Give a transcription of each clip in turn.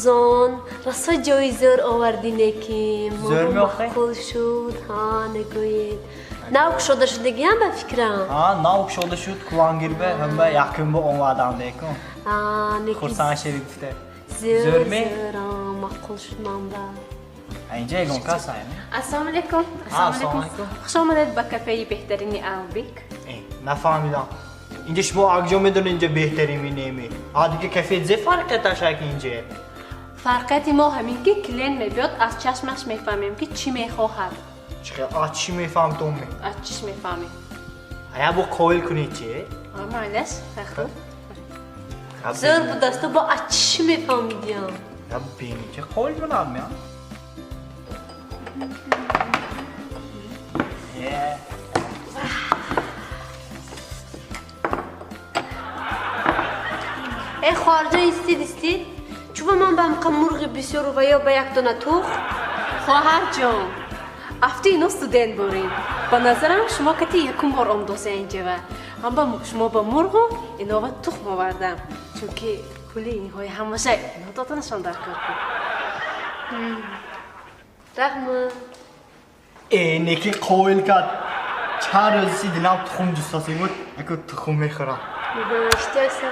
Арзон, расо ҷои зӯр овардӣ неки. Зӯр меохӯ? Мақбул шуд, ҳа, нагӯед. Нав кушода шудагиам ба фикрам. Ҳа, нав кушода шуд, Кулангирба, ҳамба якум бо омадам декун. Неки Хурсанд шавӣ гуфта. Зӯр, Зӯрме? зӯр, мақбул шуд манба. Инҷа ягон кас ҳайме? Ассалому алайкум. Ассалому алайкум. Хуш омадед ба кафеи беҳтарини Албек. Нафаҳмидам. Инҷа шумо акҷо медонед инҷа беҳтарин минеми? А дига кафе зе фарқияташ ак инҷа? Фарқияти мо ҳамин ки клиент мебиёд, аз чашмаш мефаҳмем ки чӣ мехоҳад. Чӣ хел? Аз чӣ мефаҳм то ме? Аз чиш мефаҳмем. Ая бо қоил кунед чӣ? Майлаш, хуб. Зӯр будаст, бо аз чӣ мефаҳмидиям? Я бини чӣ қоил кунам я? Э, хоҳарҷон, истид, истид. Чӯба ман ба ҳамқа мурғи бисёру ва ё ба як дона тухм? Хоҳарҷон, афти ино студент бурин. Ба назарам шумо кати якум бор омдоса инҷава. Ҳам ба шумо ба мурғу инова тухм овардам. Чунки пули инҳои ҳамаша ино доданашон дар кор кун. Раҳмат. Э, неки қоил кард. Чанд рӯзи дилам тухм ҷустаси буд, яку тухм мехӯрам. Иштиёса.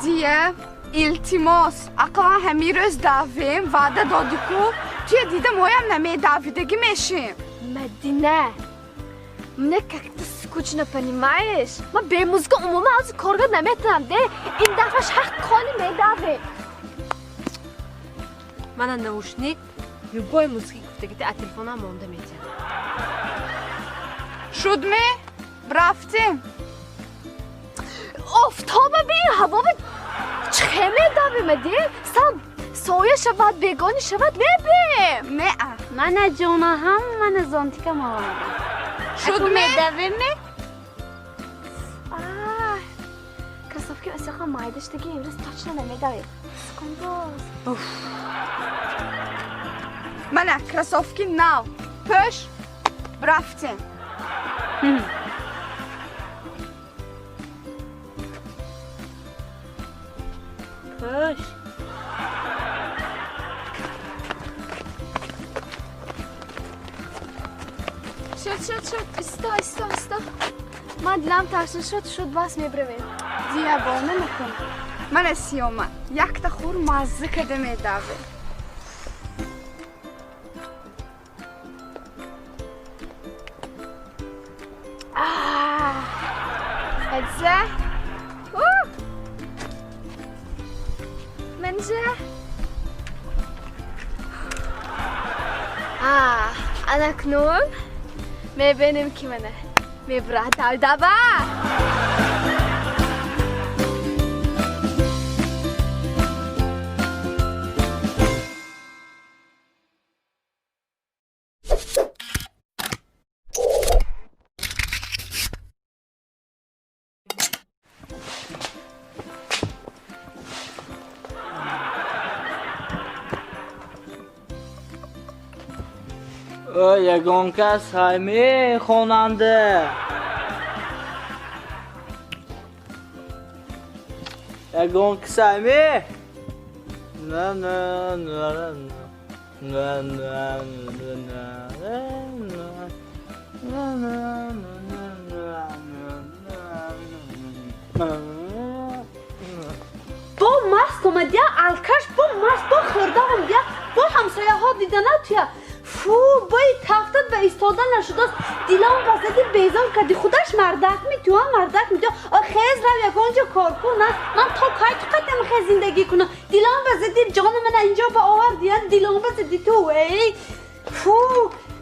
Дия, илтимос, ақаллан ҳамин рӯз давем, ваъда додӣ ку, туя дида моям намедавидагӣ мешем. Мадина, мне как-то скучно, понимаешь? Ман бе музыка умуман аз корга наметавонам, де? Ин дафъаш ҳақ коли медавем. Мана наушник, любой музыки гуфтагите а телефонам монда метиҳам. Шуд ме? Рафтем. Офтоба би, ҳаво би, чӣ медавем, де? Сал соя шавад, бегонӣ шавад, мебем. Неа. Мана ҷона ҳам, мана зонтикам овардам. Шуд ме? Медавем ме? Ай, кроссовки асоқан майда шудаги, имрӯз точно намедавем. Секундоз. Мана кроссовки нав. Пӯш, рафтем. Пӯш. Шуд, шуд, шуд. Исто, исто, исто. Ман дилам тарсид, шуд, шуд, бас мебравем. Дия, бона накун. Мана Сиёма, якта хур мазза када медаве. Эдзе. Манжа. Анакнун мебинем ки мана мебурад давдаба. Ягон кас ҳайме хонанда? Ягон кас ҳайме? На, на, на, на, на, на, на, на, на, на, на, на, на. Бо маст омадия, алкаш, бо маст, бо хӯрда омадия, бо ҳамсояҳо дидана туя. Фу, бои тафтат ба истода нашудааст. Дилам ба зади безор кардӣ. Худаш мардак метуа, мардак метуа. А хез рав ягон ҷо кор кун, а? Ман то кай ту қадам хез зиндагӣ кунам? Дилам ба зади ҷони мана инҷо ба овардия, дилам ба зади ту, эй. Фу,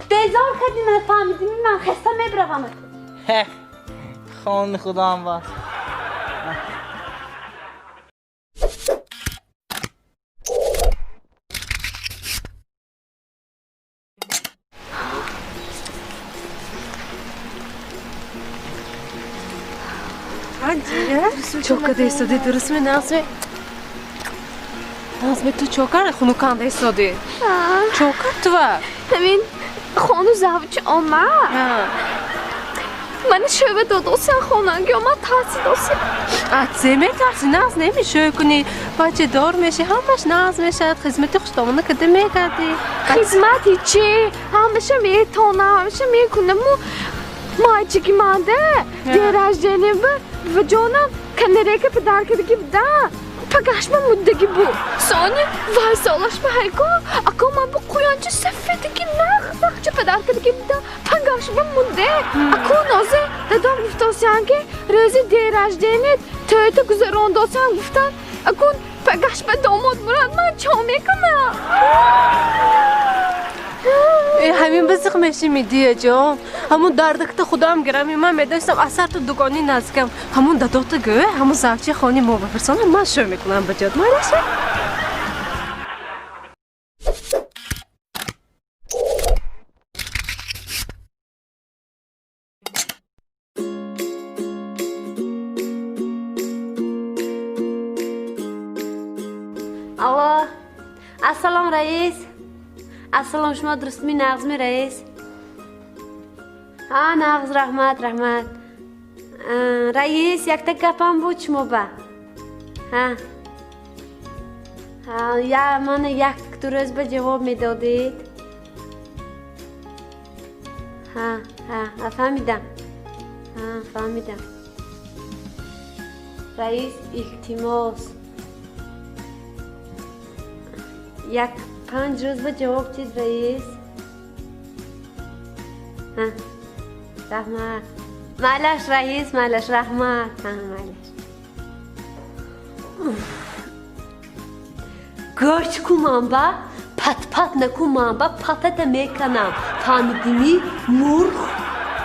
безор кардӣ мана, фаҳмидӣ? Ман хеста мебравам. Хе, хони худам бас. Чока да истоди, дуруст ме, нағз ме? Назми ту чокар хунуканда истоди? Чокар тува? Ҳамин хону завчи омад. Мани шӯва додосиан хонанги омад тарсидосиан. А зе метарси? Нағз неми шӯй кунӣ, бачадор мешӣ, ҳамаш нағз мешавад, хизмати хуштомона када мегардӣ. Хизмат ҳичи, ҳамаша метонам, ҳамаша мекунаму мальчики манда день рождения ба ҷонам канарейка падар кардагӣ буда. Пагашма муддаги бу. Сони вай солашма ҳайко, ако ман бу қуянчи сафедаги нағзақча падар кардагӣ буда. Пагашма мудде. Ако нозе дадом гуфтосиан ки рӯзи день рождения тӯйта гузарондосиан гуфтан. Ако пагашма домод мурад ман чо мекунам? Ҳамин бизиқ мешими дияҷон. Ҳамун дардакта худоам гирами ман медонистам асар ту дугони наздикам. Ҳамун дадота гӯ, ҳамун завчи хони мо бапирсонам ман шӯй мекунам ба ҷод. Майнаша? Алло, ассалом раис. Ассалом, шумо дурустми, нағзми раис? А, нағз, раҳмат, раҳмат. Раис, якта гапам буд шумо ба. Ҳа. Ҳа, я мана як ду рӯз ба ҷавоб медодед. Ҳа, ҳа, фаҳмидам. Ҳа, фаҳмидам. Раис, илтимос. Як 5 рӯз ба ҷавоб тид раис. Ҳа, раҳмат. Майлаш раис, майлаш, раҳмат. Ҳа, майлаш. Гӯш ку манба, пат-пат наку манба, патата меканам. Фаҳмидимӣ, мурғ?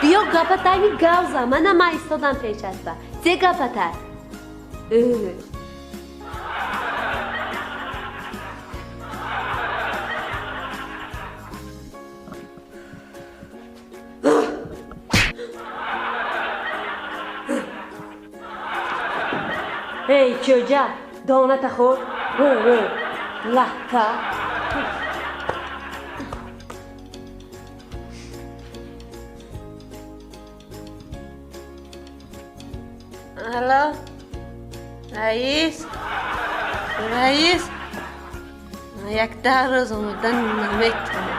Биё гапатайми гавза, мана ман истодам пешат ба. Зе гапатай? Эй, чӯҷа, доната хӯр. Лаҳта. Алло, раис, раис, як 10 рӯз омадан наметавонам.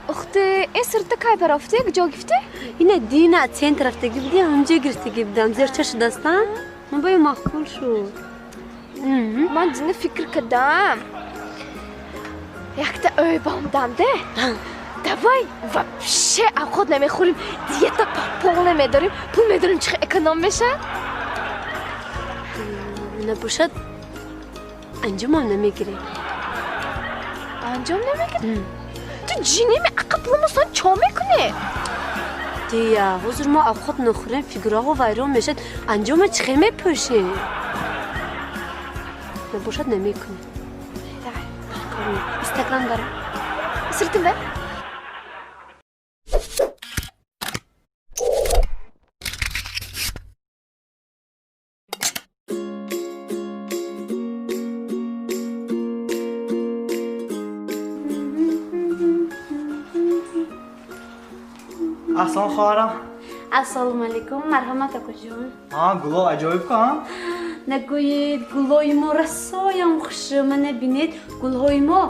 Ухты, ин сирта кай барофте? Куҷо гифте? Ина дина центр рафтагӣ будем, ҳамҷо гирифтагӣ будам. Зерча шудастан? Ман бо маъқул шуд. Ман дина фикр кардам. Якта ӯй бомдам де. Давай вообще авқот намехӯрем, диета пол намедорем, пул медорем, чӣ эконом мешавад? Набошад, анҷомам намегирем. Анҷом намегирем? Ту ҷинеми ақа пулмосон чо мекунӣ? Дия, ҳозир мо авқот нахӯрем, фигураҳо вайрон мешавад, анҷома чӣ хел мепӯшем? Набошад, намекунем. Инстаграм дорам. Сиртим бе? Ассалом хоҳарам. Ассалому алайкум, марҳамат акаҷон. А, гуло аҷоиб ка? Нагӯед, гулои мо расоям хушрӯ. Мана бинед, гулҳои мо